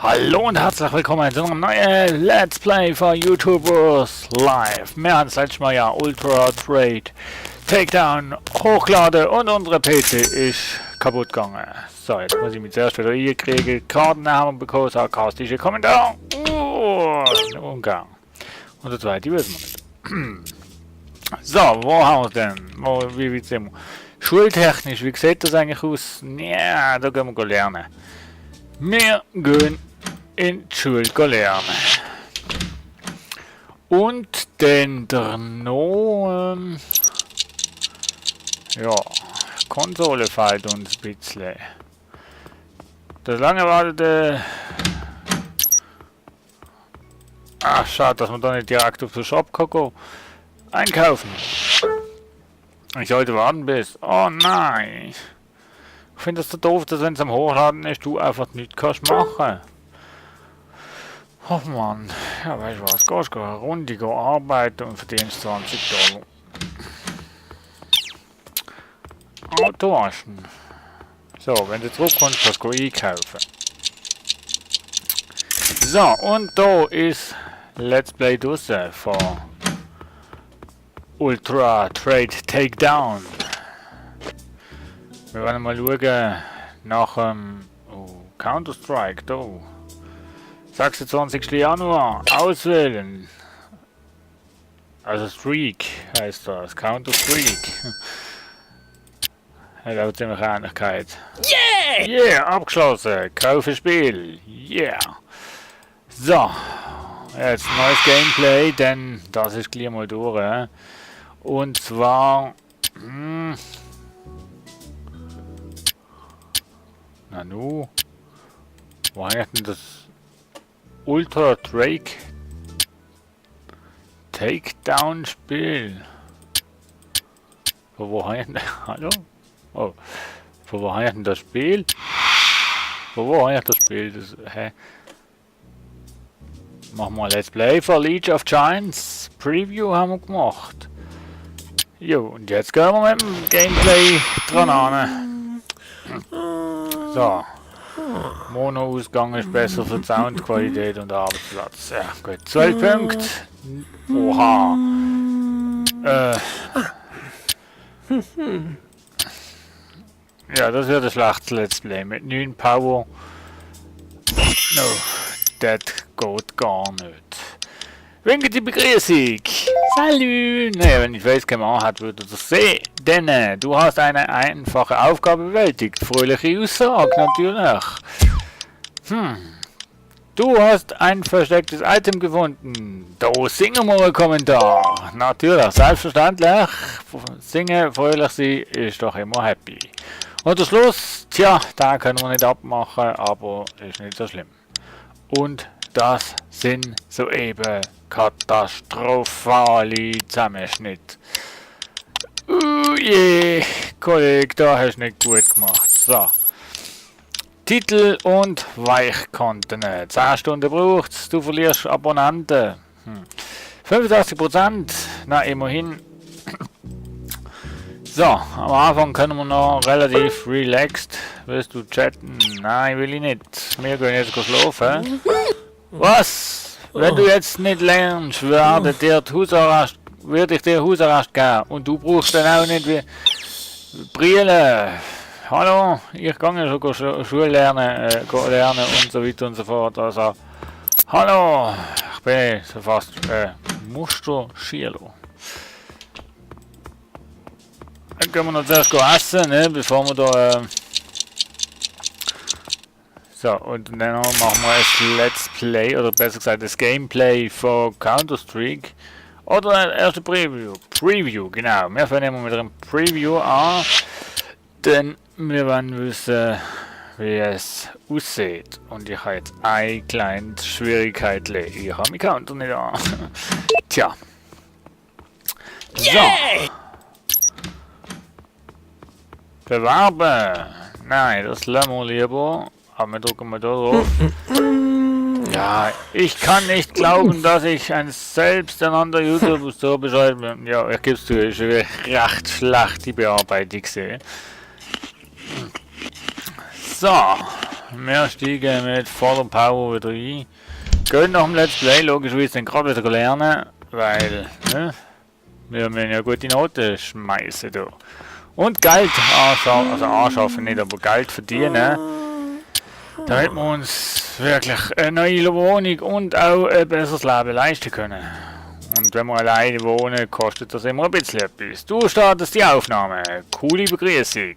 Hallo und herzlich willkommen zu einem neuen Let's Play für YouTubers Live. Wir haben das letzte Mal ja Ultra Trade Takedown hochladen und unsere PC ist kaputt gegangen. So, jetzt muss ich mich zuerst wieder einkriegen. Karten haben wir bekommen, sarkastische Kommentare. Umgang. Und der zweite wissen wir nicht. So, wo haben wir denn? Wie sehen wir? Schultechnisch, wie sieht das eigentlich aus? Ja, da gehen wir lernen. Wir gehen in die Schule lernen. Und dann der noch, ja, Konsole fehlt uns ein bisschen. Das lange erwartete... Ach, schade, dass man da nicht direkt auf den Shop kann einkaufen. Ich sollte warten bis... Oh nein! Ich finde das so doof, dass wenn es am Hochladen ist, du einfach nichts kannst machen. Oh Mann, ja weißt du was, gehst eine Runde arbeiten und verdienst 20 $. Autowaschen. So, wenn du zurückkommst, kannst du einkaufen. So, und da ist Let's Play draussen von Ultra Trade Takedown. Wir werden mal schauen nach Counter-Strike, da. 26. Januar, auswählen. Also Streak heißt das, Counter-Strike. Hat auch ziemlich Ähnlichkeit. Yeah! Yeah, abgeschlossen, kaufe Spiel, yeah. So, jetzt neues Gameplay, denn das ist gleich mal durch. Und zwar... Nanu, wo heißt denn das Ultra Trade Takedown Spiel? Wo heißt denn, hallo? Oh, wo heißt denn das Spiel? Wo heißt das Spiel? Das, hä? Machen wir Let's Play für League of Giants. Preview haben wir gemacht. Jo, und jetzt gehen wir mit dem Gameplay dran an. So. Mono-Ausgang ist besser für die Soundqualität und Arbeitsplatz. Ja, gut. 12 Punkte. Oha. Ja, das wird ein schlechtes Let's Play. Mit 9 Power. No, das geht gar nicht. Winke die Begrüßung. Salut. Naja, wenn ich weiß, kein Mann hat, würde das sehen. Denn du hast eine einfache Aufgabe bewältigt. Fröhliche Aussage, natürlich. Du hast ein verstecktes Item gefunden. Da singen wir einen Kommentar. Natürlich, selbstverständlich. Singen, fröhlich sein, ist doch immer happy. Und der Schluss, tja, da können wir nicht abmachen, aber ist nicht so schlimm. Und das sind soeben katastrophale Zusammenschnitte. Je, Kollege, da hast du nicht gut gemacht. So. Titel und Weichkanten. 10 Stunden braucht's, du verlierst Abonnenten. 85%, na immerhin. So, am Anfang können wir noch relativ relaxed. Willst du chatten? Nein, will ich nicht. Wir gehen jetzt schlafen. Was? Wenn du jetzt nicht lernst, wird ich dir Hausarrest geben. Und du brauchst dann auch nicht wie Brille. Hallo, ich gehe sogar Schule lernen und so weiter und so fort. Also, hallo, ich bin so fast Muster-Schüler. Dann können wir noch zuerst essen, ne, bevor wir da... So, und dann machen wir ein Let's Play, oder besser gesagt das Gameplay von Counter-Strike. Oder ein erster Preview. Preview, genau. Wir fangen mit einem Preview an. Denn wir wollen wissen, wie es aussieht. Und ich habe jetzt eine kleine Schwierigkeit. Ich habe mich Counter nicht an. Tja. So. Bewerben. Nein, das lassen wir lieber. Aber wir drücken mal da drauf. Ja, ich kann nicht glauben, dass ich ein selbsternannter YouTuber so beschreibe. Ja, ich gebe es zu, ich habe recht schlechte Bearbeitung gesehen. So, wir steigen mit voller Power wieder ein. Gehen nach dem Let's Play, logischerweise dann gerade wieder lernen, weil, ne, wir müssen ja gute Noten schmeißen da. Und Geld anschaffen, also anschaffen nicht, aber Geld verdienen, damit wir uns wirklich eine neue Wohnung und auch ein besseres Leben leisten können. Und wenn wir alleine wohnen, kostet das immer ein bisschen etwas. Du startest die Aufnahme. Coole Begrüßung.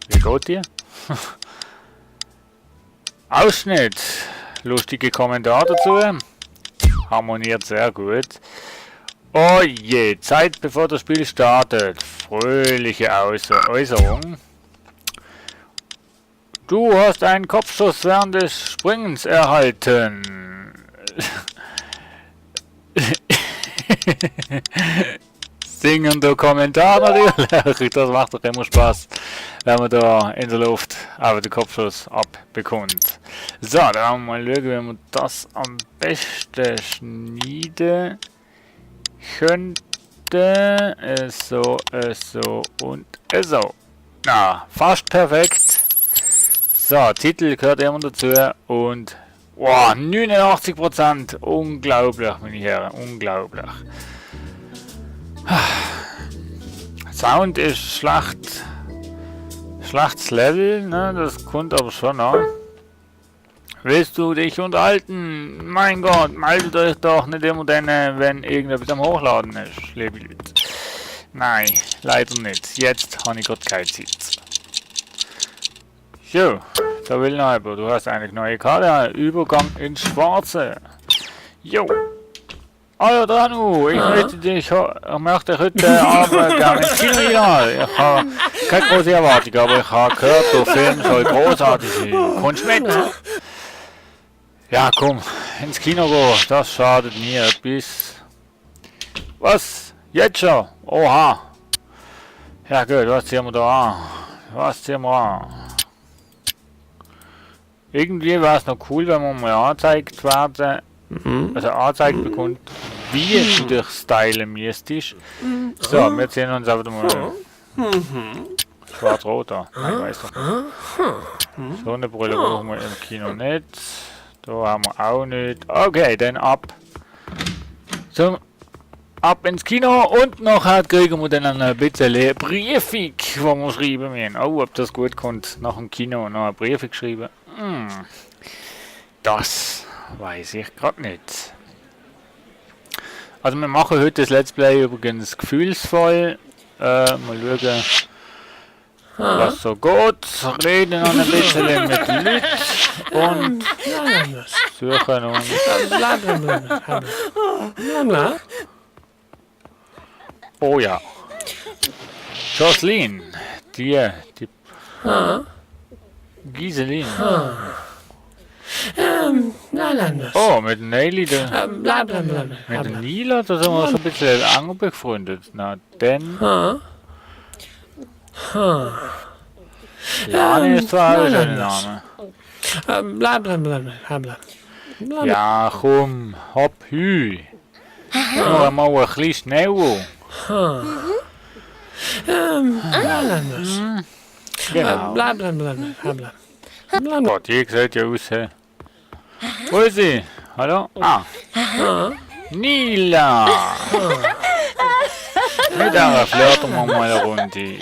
Wie geht dir? Ausschnitt. Lustige Kommentare dazu. Harmoniert sehr gut. Oh je, Zeit bevor das Spiel startet. Fröhliche Äußerung. Du hast einen Kopfschuss während des Springens erhalten. Singender Kommentar natürlich. Das macht doch immer Spaß, wenn man da in der Luft aber den Kopfschuss abbekommt. So, dann haben wir mal schauen, wie man das am besten schneiden könnte. So und so. Na, fast perfekt. So, Titel gehört immer dazu und wow, 89%. Unglaublich, meine Herren, unglaublich. Sound ist schlecht. Schlechtes Level, ne? Das kommt aber schon an. Willst du dich unterhalten? Mein Gott, meldet euch doch nicht immer dann, wenn irgendetwas am Hochladen ist, liebe Leute. Nein, leider nicht. Jetzt habe ich gerade keine Zeit. So, da will noch jemand. Du hast eine neue Karte. Übergang ins Schwarze. Jo. Hallo Danu, ich möchte dich heute Abend gerne ins Kino gehen. Ich habe keine große Erwartung, aber ich habe gehört, der Film soll großartig sein. Kommst du mit? Ja, komm, ins Kino gehen, das schadet mir etwas. Was? Jetzt schon? Oha. Ja gut, was ziehen wir da an? Was ziehen wir an? Irgendwie wäre es noch cool, wenn man mal angezeigt werden, also angezeigt bekommt, wie du dich stylen müsstest. So, wir ziehen uns einfach mal schwarz-rot an. Nein, weißt du. So eine Brille brauchen wir im Kino nicht. Da haben wir auch nicht. Okay, dann ab. So, ab ins Kino und nachher kriegen wir dann ein bisschen Briefing, wo wir schreiben müssen. Oh, ob das gut kommt, nach dem Kino noch ein Briefing schreiben. Das weiß ich gerade nicht. Also wir machen heute das Let's Play übrigens gefühlsvoll. Mal schauen, was so geht. Reden noch ein bisschen mit Leuten und suchen uns. Oh ja. Jocelyn, die Giselin. Oh, mit Nelly, mit der Nila, da sind wir schon ein bisschen enger befreundet. Na, denn... Lani ist zwar auch ein schöner Name. Ja, komm, hopp, hü. Nur mal ein bisschen schneller. Genau. Gott, die sieht ja aus. Wo ist sie? Hallo? Ah. Nila! Mit der flirten wir mal eine Runde.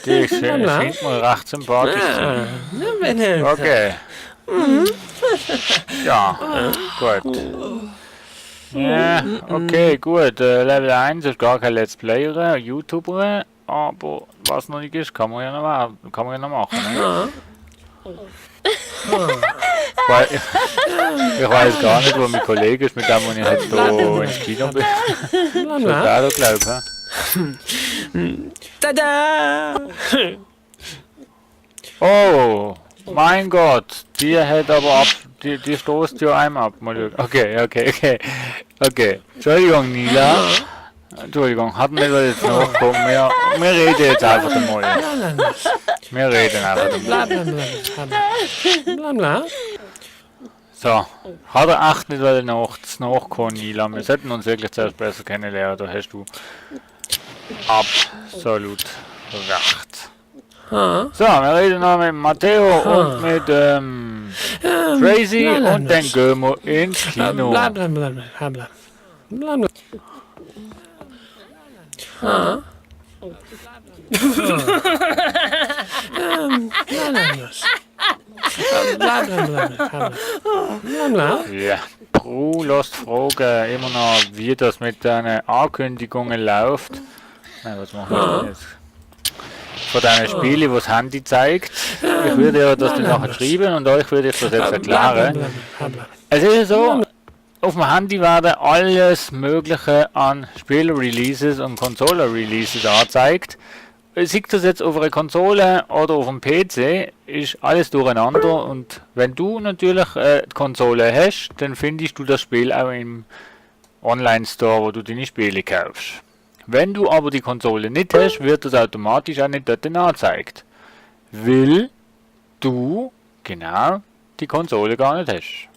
Die scheint mir recht sympathisch zu sein. Okay. Ja, gut. Ja, okay, gut. Level 1 ist gar kein Let's Player, YouTuber, aber was noch nicht ist, kann man ja noch machen. Ne? Ich weiß gar nicht, wo mein Kollege ist, mit dem ich jetzt hier ins Kino bin. Das ist auch glaube ich. Tada! Oh, mein Gott, die hat aber ab, die stoßt ja einem ab. Mal okay. Entschuldigung, Nila. Entschuldigung, hatten wir das jetzt noch kommen? Wir reden jetzt einfach einmal. Wir reden einfach einmal. So, hat er echt nicht, weil er nachkommen, Nila. Wir sollten uns wirklich zuerst besser kennenlernen, da hast du absolut recht. So, wir reden noch mit Matteo und mit Tracy und dann gehen wir ins Kino. Bleib. Ja, Bru lässt fragen immer noch, wie das mit den Ankündigungen läuft. Nein, was machen wir denn jetzt? Von diesen Spielen, wo das Handy zeigt. Ich würde ja das dann nachher schreiben und euch würde ich das jetzt erklären. Es ist ja so, auf dem Handy werden alles Mögliche an Spiel-Releases und Controller-Releases angezeigt. Sieht das jetzt auf einer Konsole oder auf dem PC, ist alles durcheinander und wenn du natürlich die Konsole hast, dann findest du das Spiel auch im Online-Store, wo du deine Spiele kaufst. Wenn du aber die Konsole nicht hast, wird das automatisch auch nicht dort angezeigt. Weil du genau die Konsole gar nicht hast.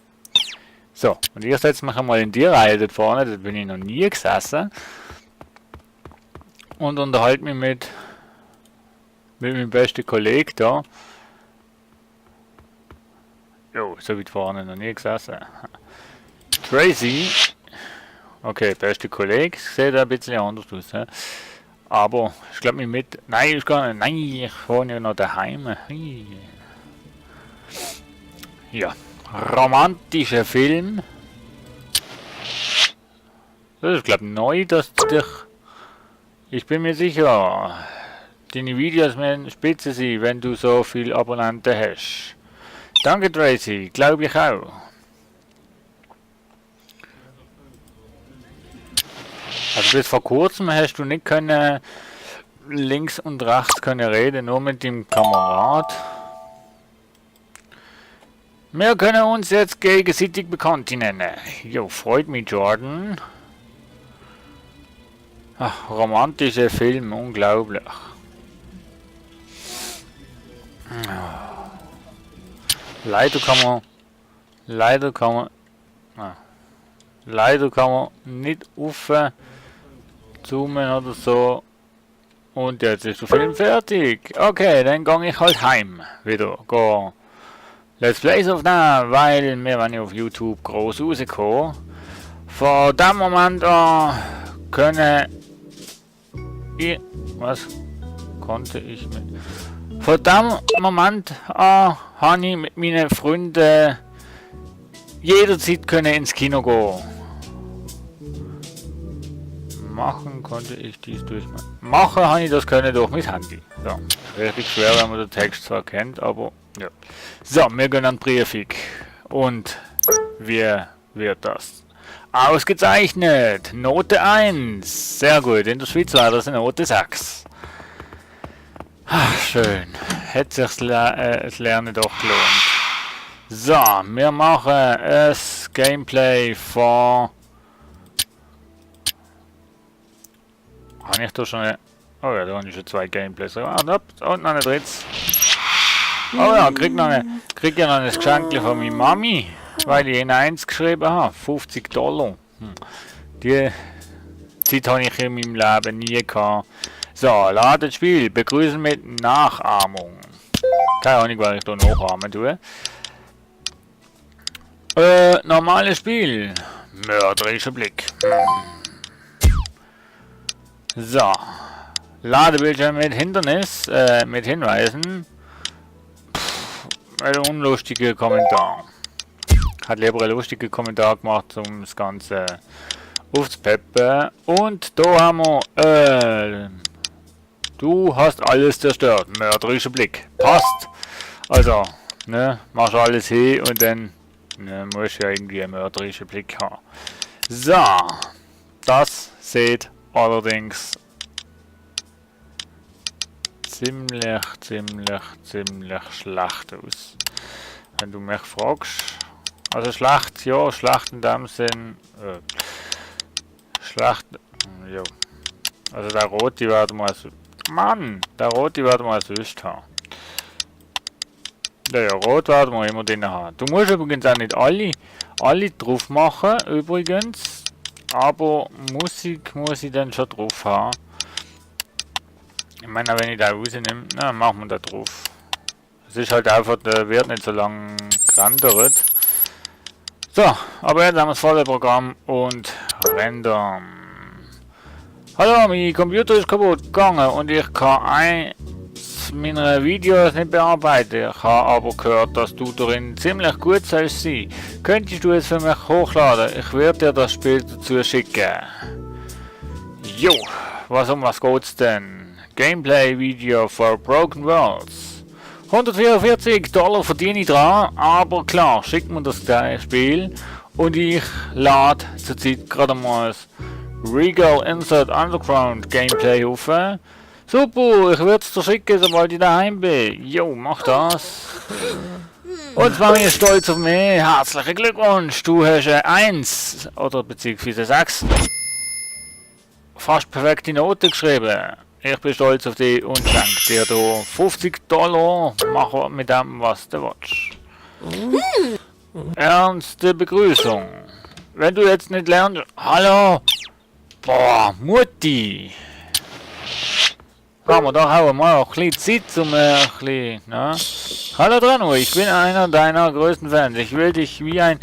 So, und ich setze mich einmal in die Reihe dort vorne, da bin ich noch nie gesessen. Und unterhalte mich mit meinem besten Kollegen da. Jo, so weit vorne noch nie gesessen. Tracy. Okay, beste Kollege. Sieht ein bisschen anders aus. He? Aber ich glaube mich mit. Nein, ich gar nicht. Nein, ich wohne ja noch daheim. Hi. Ja. Romantischer Film. Das ist glaube ich neu, dass dich. Ich bin mir sicher. Deine Videos werden spitze sein, wenn du so viel Abonnenten hast. Danke Tracy, glaube ich auch. Also bis vor kurzem hast du nicht können links und rechts können reden, nur mit dem Kamerad. Wir können uns jetzt gegenseitig Bekannte nennen. Jo, freut mich Jordan. Ach, romantischer Film, unglaublich. Leider kann man nicht zoomen oder so. Und jetzt ist der Film fertig. Okay, dann gehe ich halt heim wieder. Go Let's Plays aufnehmen, weil wir waren ja auf YouTube groß rausgekommen. Von dem Moment an können ich... Was konnte ich mit... Von dem Moment an habe ich mit meinen Freunden jederzeit ins Kino gehen. Machen konnte ich dies durch Machen habe ich das können durch mein Handy. So, richtig schwer, wenn man den Text zwar kennt, aber ja. So, wir gehen an Briefig. Und wie wird das? Ausgezeichnet! Note 1. Sehr gut. In der Schweiz war das eine Note 6. Ach, schön. Hätte sich das Lernen doch gelohnt. So, wir machen das Gameplay von... Habe ich da schon eine... Oh ja, da habe ich schon 2 Gameplays. Und noch ein drittes. Oh ja, krieg ja noch ein Geschenk von meiner Mami, weil ich in 1 geschrieben habe. $50. Die Zeit habe ich in meinem Leben nie gehabt. So, ladet Spiel. Begrüßen mit Nachahmung. Keine Ahnung, was ich da nachahmen tue. Normales Spiel. Mörderischer Blick. So. Ladebildschirm mit Hindernis, mit Hinweisen. Ein unlustiger Kommentar. Hat lieber einen lustigen Kommentar gemacht, um das Ganze aufzupeppen. Und da haben wir, du hast alles zerstört. Mörderischer Blick. Passt. Also, ne, machst alles hin und dann ne, musst du ja irgendwie einen mörderischen Blick haben. So. Das sieht allerdings ziemlich schlecht aus. Wenn du mich fragst. Also schlecht, ja, schlecht in dem Sinn. Schlecht, ja. Also der rote werden wir so. Mann! Der rote werden wir sonst haben. Ja, rot werden wir immer drin haben. Du musst übrigens auch nicht alle drauf machen, übrigens. Aber Musik muss ich dann schon drauf haben. Ich meine, wenn ich da rausnehme, na, machen wir da drauf. Es ist halt einfach, der wird nicht so lang gerendert. So, aber jetzt haben wir das volle Programm und rendern. Hallo, mein Computer ist kaputt gegangen und ich kann eins meiner Videos nicht bearbeiten. Ich habe aber gehört, dass du darin ziemlich gut sollst sein. Könntest du es für mich hochladen? Ich werde dir das später zuschicken. Jo, um was geht's denn? Gameplay Video for Broken Worlds. $144 verdiene ich dran, aber klar, schickt mir das Spiel und ich lade zurzeit gerade mal das Regal Insert Underground Gameplay auf. Super, ich würde es dir schicken, sobald ich daheim bin. Jo, mach das. Und zwar bin ich stolz auf mich. Herzlichen Glückwunsch, du hast eine 1 oder beziehungsweise 6. Fast perfekte Note geschrieben. Ich bin stolz auf dich und danke dir $50. Mach mit dem, was du willst. Ernste Begrüßung. Wenn du jetzt nicht lernst... Hallo? Boah, Mutti. Haben wir doch auch mal ein bisschen Zeit zum ne? Hallo Drano, ich bin einer deiner größten Fans. Ich will dich wie ein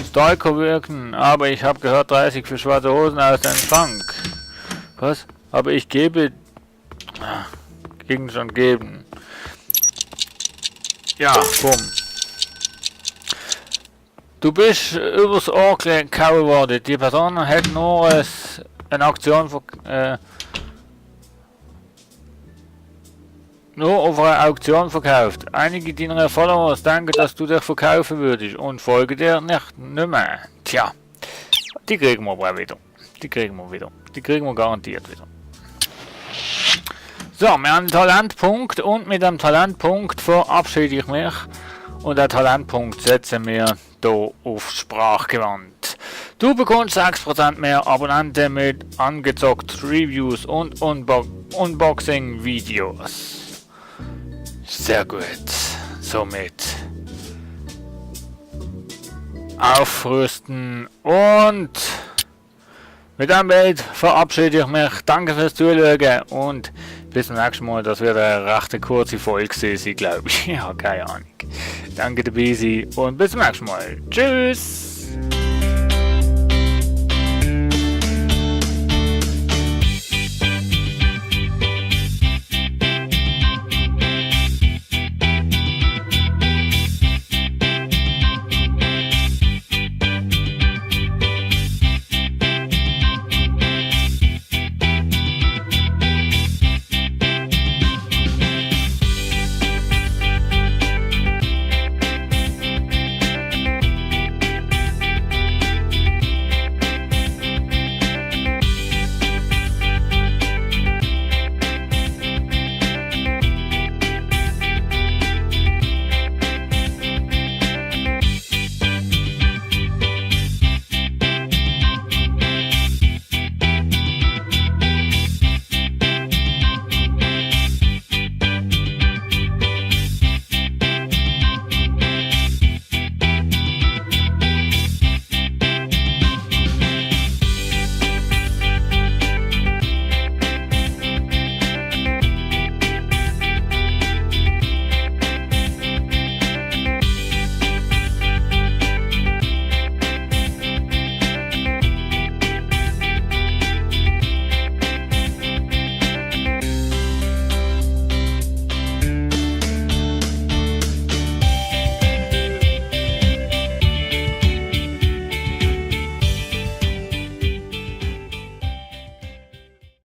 Stalker wirken, aber ich habe gehört 30 für schwarze Hosen aus deinem Schrank. Was? Aber ich gebe... Ging schon geben. Ja, komm. Du bist übers Ohr gehauen worden. Die Person hat nur eine Aktion nur auf einer Auktion verkauft. Einige deiner Followers denken, dass du dich verkaufen würdest und folgen dir nicht mehr. Tja, die kriegen wir aber wieder. Die kriegen wir garantiert wieder. So, wir haben einen Talentpunkt und mit dem Talentpunkt verabschiede ich mich. Und den Talentpunkt setzen wir hier auf Sprachgewand. Du bekommst 6% mehr Abonnenten mit angezockt Reviews und Unboxing-Videos. Sehr gut. Somit aufrüsten und mit dem Bild verabschiede ich mich. Danke fürs Zuschauen und bis zum nächsten Mal. Das wird eine recht kurze Folge sein, glaube ich. Ja, keine Ahnung. Danke dabei sein und bis zum nächsten Mal. Tschüss!